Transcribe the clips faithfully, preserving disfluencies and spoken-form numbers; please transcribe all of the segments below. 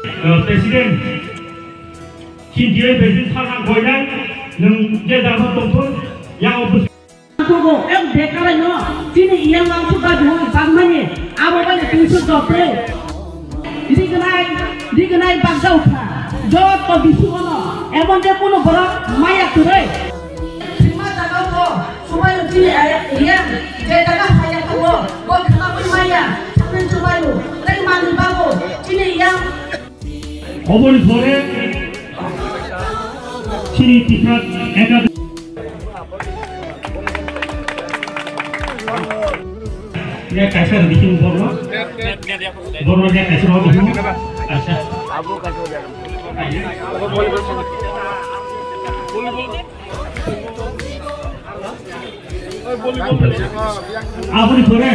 President, chini D I president thangna goinai, nwng je jaga tongthun, yang office. Tugo, ek bekarai no, chini iyang ang suka duhung bagmani, abo bai tungsu jotre. Rignai, rignai bagja ukha, joto bisu ono, emon je kuno borok maya turai. Sima jaga ko, sumayo chini iyang, je jaga haya tugo, bo khana pun maya, chapin sumayo, tei mani bago, chini iyang. Oboni pore chini Tipra Academy. Ya, kaisa rwdi borno. Borno ya kaisa rwdi. Kaisa. Aboni pore.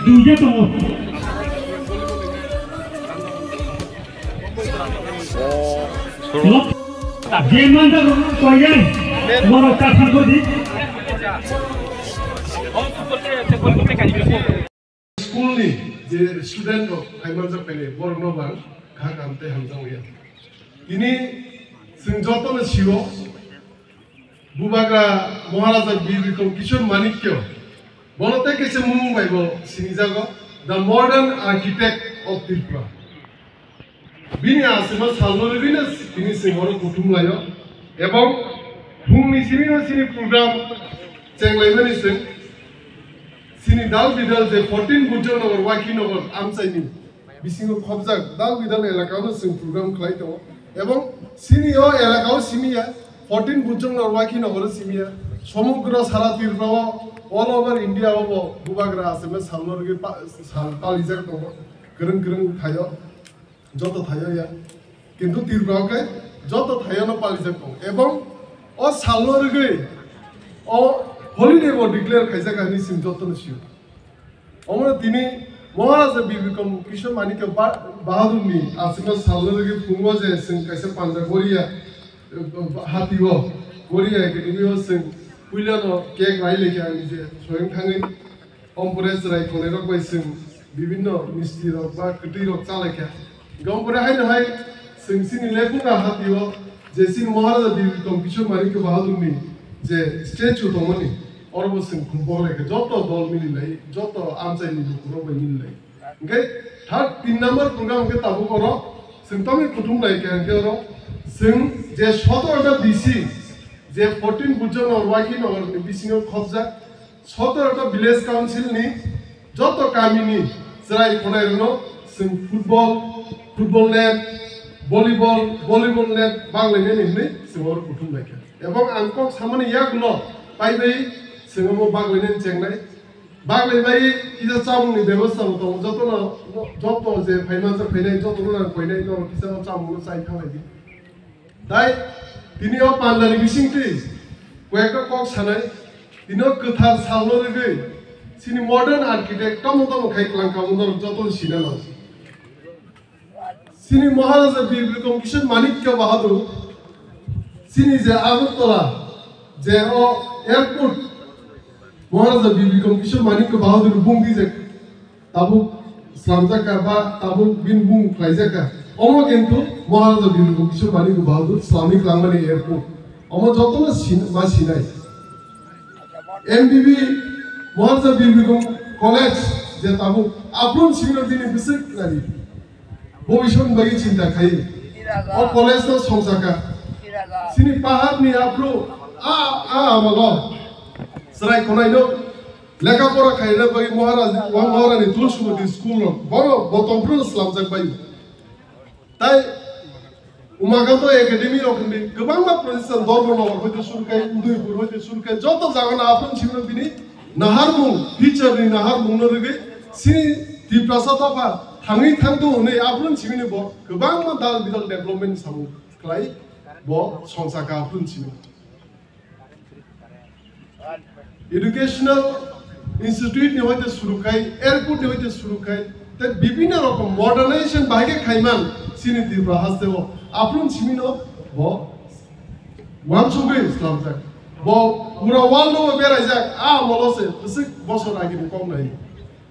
Duiya tongo. Je manda koyai, moro kathang kodi. School ni je student rok phaimanjak phainai, borok no bo ang kha kaham tei hamjakya. Tini chwng joto no sio, Bubagra Maharaja Bir Bikram Kishore Manikya, bono tei kaisa mung bai bo sinijago, the modern architect of Tripura. Bini aswkno salno rwgwino tini chwng oro kuthum laio, ebong phungni simi o chini program chenglaimani chwng chini dal bidal je fourteen Bujjong Nagar, Waikhi Nagar amchaini bisingo khopjak dal bidal elakao no chwng program khlai tongo, ebong chini o elakao simi ya, fourteen Bujjong Nagar, Waikhi Nagar o simi ya, somogro sara Tripura o, all over India o bo Bubagra aswkno salno rwgwi pa-, sal palijak tongo, kwrwng kwrwng thaio. Joto thaio ya. Kintu Tripura o khe joto thaio no palijak tongo. Ebong o salno rwgwi o holiday bo declare khaijak hinwi chwng joto no sio. Omo tini Maharaja Bir Bikram Kishore Manikya Ba-, Bahadur ni aswkno salno rwgwi phungo je chwng kaisa panda Goria, eh, hati o, Goria Academy o chwng puila no cake rai lekha ani je soyang thangwi. Ompore chwrai khonai rok bai chwng bibinno misti rok ba kwtwi rok chalaikha. Ompore haino hai chwng chini Lephungra hati o je chini Maharaja Bir Bikram Kishore Manikya Bahadur ni je statue tongmani, oro bo chwng khum pok laikha, joto dol mili lai, joto amchai ni luku rok bai mili lai. Hwnkhe third tin number program hwnkhe tabuk oro chwng tamni kuthum laikha, hwnkhe oro chwng je sotoro ta B C je fourteen Bujjong Nagar, Waikhi Nagar ni bisingo khopjak, sotoro ta village council ni joto kami ni chwrai khonai rok no chwng football, football net, volleyball, volleyball net banglainani hinwi chwng oro kuthum laikha. Ebong ang kok samani yagulo paibai chwng omo banglainani chengnai. Baglai bai kisa chamung ni bebosta bo tongo, joto no, joto je phaima se phainai, joto no nang phainai, no kisa chamung no chai thanglai di. Tai tini o panda ni bising twi koi ekta kok sanai, tini o kwthar salno rwgwi chini modern architect tamo tamo khai kwlang kamo norok joto no sina nang. Chini Maharaja Bir Bikram Kishore Manikya Bahadur, chini je Agartala je o airport, Maharaja Bir Bikram Kishore Manikya Bahadur bung di je tabuk slamjak ka ba tabuk bini bung khlaijak ka. Omo kintu Maharaja Bir Bikram Kishore Manikya Bahadur slamwi kwlangmani airport. Omo jotono sin-, ma sinai. M B B Maharaja Bir Bikram College je tabuk, aphuru simi no bini bwswk nani. Bobiswk bagwi chinta khai. O college no songchaka. Chini pahar ni aphuru a, a amalo chwrai khonai no lekha pora khaina bagwi Maharaj, Maharani Tulsimati school no bono bo tongphuru slamjak bai. Tai Umakanto Academy rok hinwi kwbangma protestan Dharmanagar hoite suru khai, Udaipur hoite suru khai, joto jagano aphuru simi bini naharmung, teacher ni naharmung no rwgwi chini Tiprasa dopha thangwi thangto hwnwi aphuru simi bo kwbangma dal bidal development samung khlai bo songchaka aphuru simi. Educational institute ni hoite suru khai, airport ni hoite suru khai, tei bibhinno rokom modernization bahai khe khaiman chini Tripura haste o. Aphuru simi no bo uansugwi slamjak. Bo pura world o beraijak, a molo se bwswk bosor agini kok nai.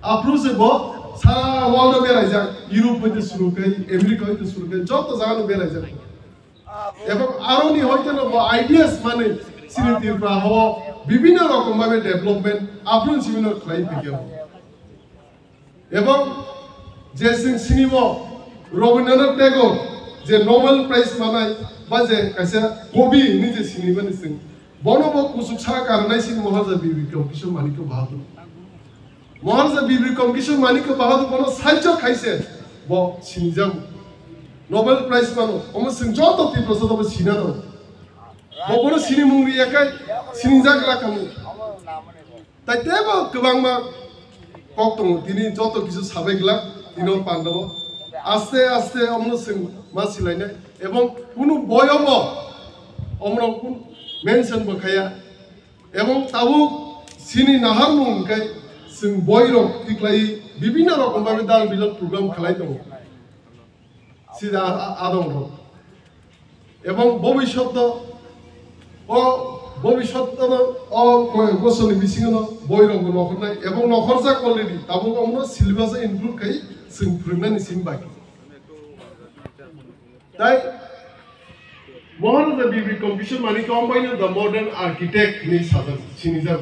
Aphuru se bo sara world o beraijak, Europe hoite suru khai, America hoite suru khai, joto jaga no beraijak. Ebong aroni hoite no bo ideas mane chini Tripura ho bibhinno rokom bhabe development aphuru simi no khlai phikya. Ebong je chwng sinibo Rabindranath Tagore je Nobel Prize manai ba je kaisa kobi hinwi je sinimani chwng bono bo kuchuk sa karnai sini Maharaja Bir Bikram Kishore Manikya Bahadur. Maharaja Bir Bikram Kishore Manikya Bahadur bono saichok khaise bo sinijago. Nobel Prize mano omo chwng joto Tiprasa bo sina dong. Bo bono sinimung riya khai sinijak rakhamu. Tai tebo kwbangma kok tongo, tini joto kisu sabai glak, tino pandao. Aste aste omono chwng ma silainai, ebong kunu boyomo omono kun mention bo khaya. Ebong tabuk sini naharmung hwnkhe chwng boirok tiklai bibhinno rokom bhabe dal bilal program khlai tongo. Sida a-, adong rok. Ebong bobishoto o bobishoto o koi bosoni bisingo no boirok bo nokhornai ebong nokhorjak already. Tabuk omono syllabus o include khai chwng phwrwngnani simi baki. Tai Maharaja Bir Bikram Kishore Manikya Ambaino the modern architect ni sajak sinijak.